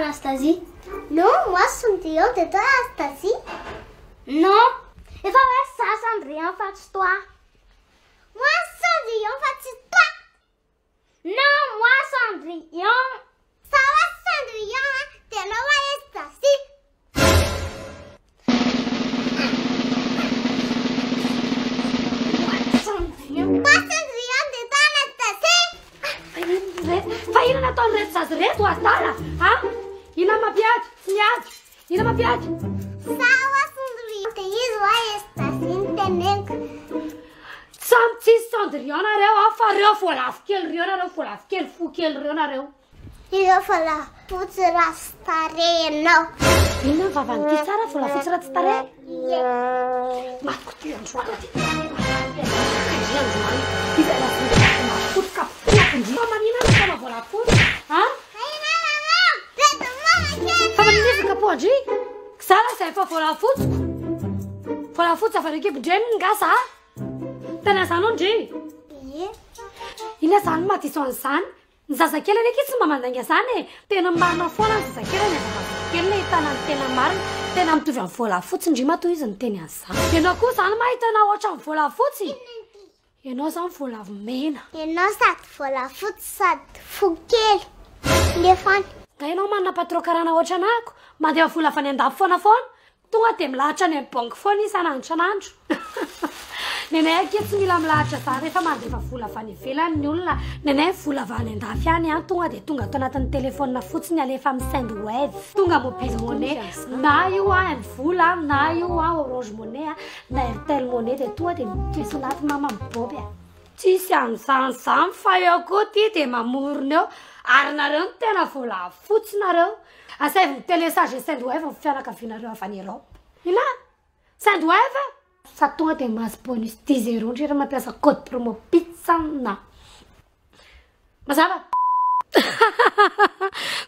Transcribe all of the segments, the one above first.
Anastasie. Non, moi Cendrillon de toi Anastasie. Non, efa hoe za Cendrillon fa tsy toi. Moi Cendrillon fa tsy toi. Non, moi Cendrillon. Za hoa Cendrillon a, de anao hoa Anastasie. Moi Cendrillon de toi Anastasie. Fa inona nataon'ireto zaza ireto adala a? Inona mampiady? Tsy miady. Inona mampiady? Za hoa Cendrillon de izy hoa Anastasie no teneniko. Samy tsisy Cendrillon nareo a, fa reo voalavo kely reo nareo, voalavo kely fo kely reo nareo. Ireo volafotsy ratsy tarehy ianao. Inona ny vavan'ity tsara volafotsy ratsy tarehy? Ie. Matiko ty androany ty. Ndry androany. Izay volafotsy kapohako ndry. Fa manina ny fana volafotsy? Ha? Fa manina izy kapohan-dry? Za laza efa volafotsiko. Volafotsy avy any an-kibon-dreniny nga za? Tena zany hono ndry? Ie. Inona zany mahadiso an'izany? Ny zazakely anie akia tsy mba mandainga zany e! Tena marina foana ny zazakely any zazakely no ahitana ny tena marina. Tena mitovy amin'ny volafotsy ndry matoa izy niteny an'izany. Ianao koa zany mahita anah ohatran'ny volafotsy? Ianao zany voalavo mena. Ianao sady volafotsy sady fo kely nefany. Nga ianao manana patron karana ohatran'ahako? Mandefa vola avy any andafy foana foana? Tonga dia milahatra any amin'ny banky foana isan'andro isan'andro. Nenay akia tsy mila milahatra zany rehefa mandefa vola avy any ivelany ny olona. Nenay vola avy any andafy any an, tonga dia tonga ato anatin'ny telephone fotsiny alefa amin'ny sendwave. Tonga mobile money na io an mvola na io an orange money an na airtel money dia tonga dia miditra anaty mama miboby a. Tsisy an'izany zany fa eo koa ty dia mamorona eo ary nareo no tena voalafotsy nareo. Asaivo mi-telecharger Sendwave ny fianakavianareo avy any Europe. Inona? Sendwave? Sady tonga dia mahazo bonus dix euros ndry raha mampiasa code promo pizza-na. Mazava?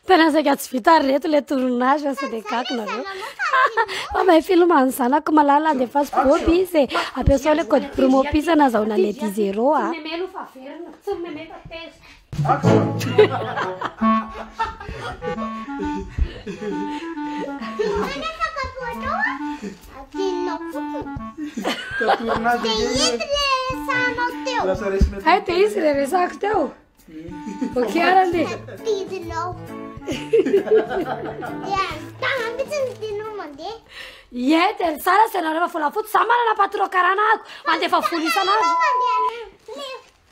Tena saika tsy vita ry reto le tournage sao dia gaga nareo. Fa mahay film ny zanako malala andefaso Bob izy e. Ampiasao le code promo pizza nahazahoana le dix euros a. Tsy meme aloha fa averina. Tsy meme fa tezitra. Hay dia izy ilay resako teo. Ok arany e. Ie, dia tsara izay nareo fa volafotsy. Za manana patron karana ako. Mandefa vola isan'andro.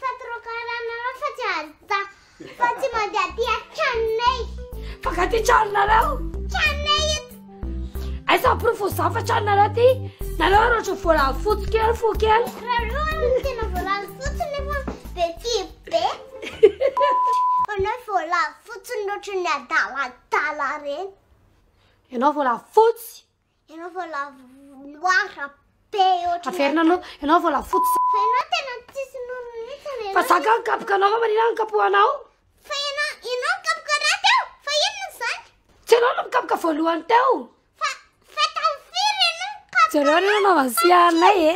Fa trop karanareo fa tsy aza fa tsy mandeha aty an-tranonay. Fa ka ty tranonareo? Tranonay eto. Aiza ny porofo izany fa tranonareo ty? Nareo ary ohatry ny voalavo fotsy kely fo kely. Nareo ary no tena voalavo fotsy nefa be kibo be. Anao voalavo fotsiny ohatry ny adaladala reny. Ianao voalavo fotsy. Ianao voalavo noir be ohatry ny Averina aloha, ianao voalavo fotsy. Fa ianao tena tsisy nono mihitsy ianao. Fa za ka nikapoka anao fa manina nikapohanao? Fa ianao, ianao nikapoka raha teo, fa inona izany? Tsy ianao no nikapoka voalohany teo. Fa, fa tamin'ny firy ianao nikapoka Jereo anie nanaovany sianay e.